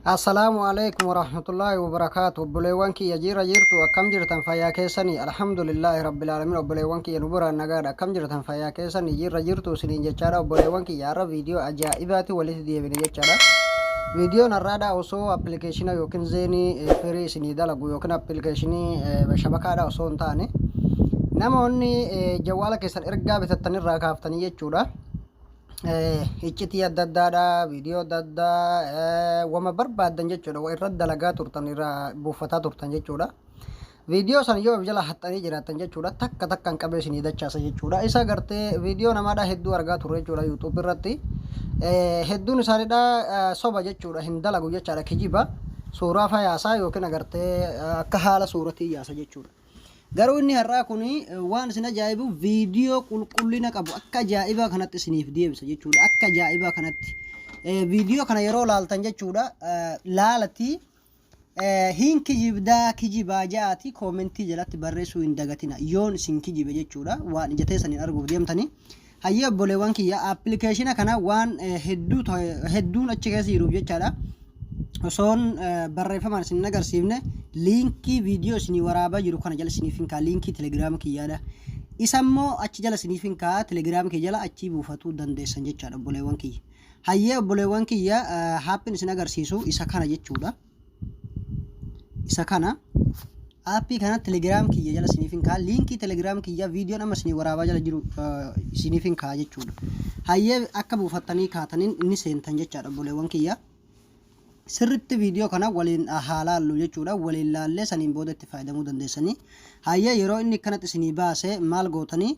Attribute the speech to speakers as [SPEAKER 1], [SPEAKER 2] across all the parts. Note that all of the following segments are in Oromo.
[SPEAKER 1] Assalaamu alaikum warahmatullaahi wabarakaatu. Obboleewwan kiyya, jira jirtu? Akkam jirtan? Fayyaa keessanii? Alhamdulillaahi rabbil aalamiin. Obboleewwan kiyya, nu biraan nagaadha. Akkam jirtan? Fayyaa keessanii? Jira jirtu isiniin jechaadha. Obboleewwan kiyya, har'a viidiyoo ajaa'ibaati walitti deebine jechaadha. Viidiyoon har'aadha osoo appilikeeshina yookiin zeenii firii isinii dalagu yookiin appilikeeshinii shabakaadha osoo hin taane, namoonni jawwaala keessan ergaa bitattanirraa kaaftanii jechuudha. Iccitii adda addaadha, viidiyoo adda addaa, wama barbaaddan jechuudha, wa irra dalagaa turtan, irra buufataa turtan jechuudha. Viidiyoo san yoo of jala haxxanii jiraattan jechuudha, takka takkaan qabee isinii dachaasa jechuudha. Isa gartee viidiyoo namaadha hedduu argaa turre jechuudha YouTube irratti. Hedduun isaaniidha soba jechuudha, hin dalagu jechaadha, kijiba. Suuraa fa yaasaa yookiin agartee akka haala suuratii yaasa jechuudha. Garuu inni har'aa kun waan isin ajaa'ibu, viidiyoo qulqullina qabu akka ajaa'ibaa kanatti isiniif deebisa jechuudha. Akka ajaa'ibaa kanatti. Viidiyoo kana yeroo laaltan jechuudha, laalatii hin kijibdaa, kijibaa ja'aati koomentii jalatti barreessuu hin dagatina, yoon isin kijibe jechuudha, waan ija teessaniin arguuf deemtanii. Hayyee obboleewwan kiyya, appilikeeshina kana waan hedduu hedduun achi keessa jiruuf jechaadha. Osoon barreeffamaan isin hin agarsiifne, liinkii viidiyoo isinii waraabaa jiru kana jala isiniif hin kaa, liinkii telegiraama kiyyaadha. Isa immoo achi jala isiniif hin kaa, telegiraama kiyya jala achii buufatuu dandeessan jechaadha, obboleewwan kiyya. Hayyee obboleewwan kiyya, haappiin isin agarsiisu isa kana jechuudha. Isa kana, aappii kana telegiraam kiyya jala isiniif hin kaa, liinkii telegiraam kiyya viidiyoon amma isinii waraabaa jala jiru isiniif hin kaa jechuudha. Hayyee, akka buufattanii kaataniin inni seentan jechaadha, obboleewwan kiyya. Sirritti viidiyoo kana waliin haa laallu jechuudha. Waliin laallee saniin booda itti fayyadamuu dandeessanii. Hayyee, yeroo inni akkanatti isinii baase maal gootanii?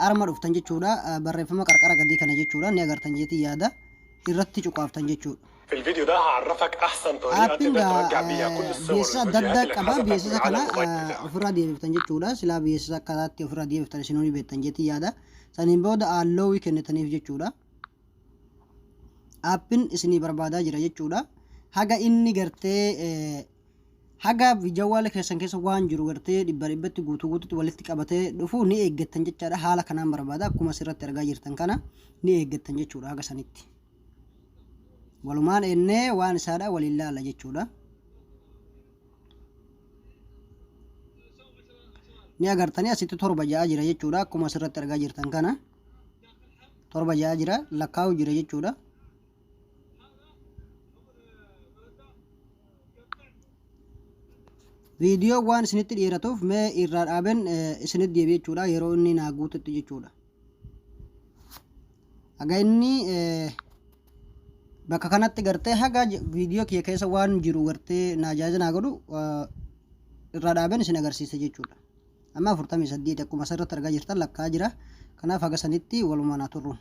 [SPEAKER 1] Arma dhuftan jechuudha. Barreeffama qarqara gadii kana jechuudha. Ni agartan jeetii yaada, irratti cuqaaftan jechuudha.
[SPEAKER 2] في الفيديو ده هعرفك احسن طريقه
[SPEAKER 1] Aappiin
[SPEAKER 2] تقدر
[SPEAKER 1] gaa
[SPEAKER 2] ترجع بيها كل الصور
[SPEAKER 1] beeksisa adda
[SPEAKER 2] والفيديوهات
[SPEAKER 1] addaa
[SPEAKER 2] اللي
[SPEAKER 1] qaba.
[SPEAKER 2] اتحذفت
[SPEAKER 1] Beeksisa
[SPEAKER 2] من على
[SPEAKER 1] kana
[SPEAKER 2] الموبايل بتاعك.
[SPEAKER 1] Ofirraa deebiftan jechuudha. Silaa beeksisa akkataatti ofirraa deebiftan isinuu ni beektan jeetii yaada. Saniin booda allow kennitaniif jechuudha. Aappiin isinii barbaadaa jira jechuudha. Haga inni gartee haga jawwaala keessan keessa waan jiru gartee dhibba dhibbatti guutuu guututti walitti qabatee dhufu ni eeggattan jechaadha. Haala kanaan barbaada, akkuma asirratti argaa jirtan kana ni eeggattan jechuudha haga sanitti. Walumaan ennee waan isaadha waliin laala jechuudha. Ni agartanii, asitti 7 ja'a jira jechuudha. Akkuma asirratti argaa jirtan kana 7 ja'a jira, lakkaa'u jira jechuudha. Viidiyoo waan isinitti dheeratuuf mee irraa dhaaben isinitti deebi'e jechuudha, yeroo inni naa guututti jechuudha. Haga inni bakka kanatti gartee haga viidiyoo kiyya keessa waan jiru gartee naa jaaza naa godhu irraa dhaaben isin agarsiisa jechuudha. Amma 48 akkuma asirratti argaa jirtan lakkaa jira. Kanaaf haga sanitti walumaan haa turru.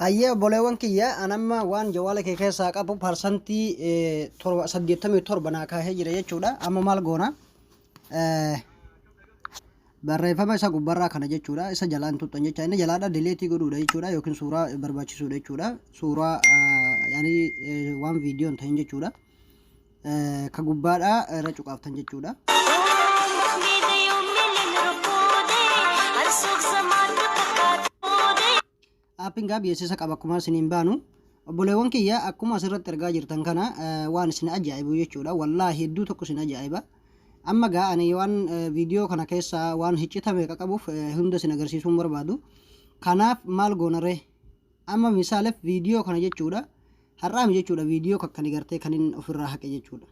[SPEAKER 1] Hayyee obboleewwan kiyya, an amma waan jawaala kee keessaa qabu parsantii 87 naa kaahee jira jechuudha. Amma maal goona? Barreeffama isa gubbarraa kana jechuudha. Isa jalaan tuxxan jecha, inni jalaadha delete godhuudha jechuudha, yookiin suuraa barbaachisuudha jechuudha. Suuraa yaani waan viidiyoo hin ta'in jechuudha. Ka gubbaadhaa irra cuqaaftan jechuudha. Aappiin gaa beeksisa qaba akkuma isiniin baanu. Obboleewwan kiyya, akkuma asirratti argaa jirtan kana waan isin ajaa'ibu jechuudha. Wallaahi hedduu tokko isin ajaa'iba. Amma gaa ani waan viidiyoo kana keessa waan hiccita meeqa qabuuf hunda isin agarsiisuun barbaadu. Kanaaf maal goona ree? Amma misaaleef viidiyoo kana jechuudha. Har'aami jechuudha, viidiyoo kakkani gartee kan inni ofirraa haqe jechuudha.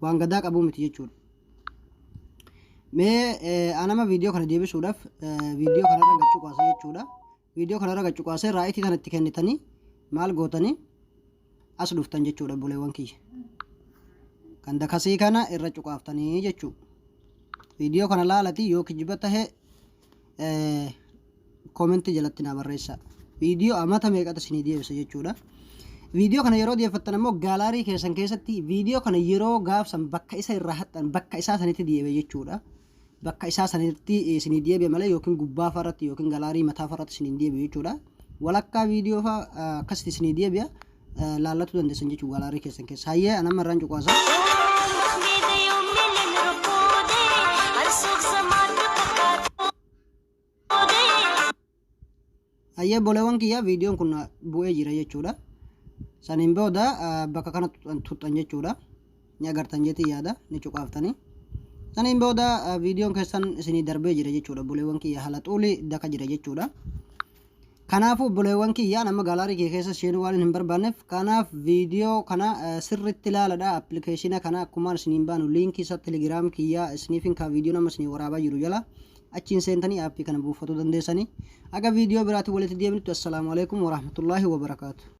[SPEAKER 1] Waan gadaa qabuu miti jechuudha. Mee anama viidiyoo kana deebisuudhaaf viidiyoo kanarra gachuu kaasa jechuudha. Viidiyoo kanarra gachuu kaasee right kanatti kennitanii maal gootanii as dhuftan jechuudha, obboleewwan kiyya. Kan dakasii kana irra cuqaaftanii jechuudha. Viidiyoo kana laalati, yoo kijiba tahe koomentii jalatti naa barreessaa. Viidiyoo amata meeqatu isinii deebisa jechuudha. Viidiyoo kana yeroo deeffattan ammoo gallery keessan keessatti viidiyoo kana yeroo gaafsan bakka isa irraa haxxan bakka isaa sanitti deebi'e jechuudha. Bakka isaa sanitti isinii deebi'e malee yookiin gubbaa irratti yookiin gallery mataa irratti isinii deebi'u jechuudha. Walakkaa viidiyoo fa'aa akkasitti isinii deebi'a, laallachuu dandeessan jechuudha gallery keessan keessa. Hayyee, anamma irraan cuqaasa. Hayyee obboleewwan kiyya, viidiyoon kun bu'ee jira jechuudha. Saniin booda bakka kana tuxxan jechuudha. Ni agartan jeetii yaada, ni cuqaaftanii. Saniin booda viidiyoon keessan isinii darbee jira jechuudha. Obboleewwan kiyya, haala xuulii daka jira jechuudha. Kanaafuu obboleewwan kiyya, nama gallery kee keessa seenuu waan hin barbaanneef, kanaaf viidiyoo kana sirriitti ilaaladha. Appilikeeshina kana akkumaan isiniin baanu liinkii isaa Telegram kiyyaa isiniifin kaa, viidiyoo nama isinii waraabaa jiru jala achiin seentanii aappii kana buufatuu dandeessanii. Aga viidiyoo biraatiin walitti deebinutti, assalaamu alaikum warahmatullaahi wabarakaatu.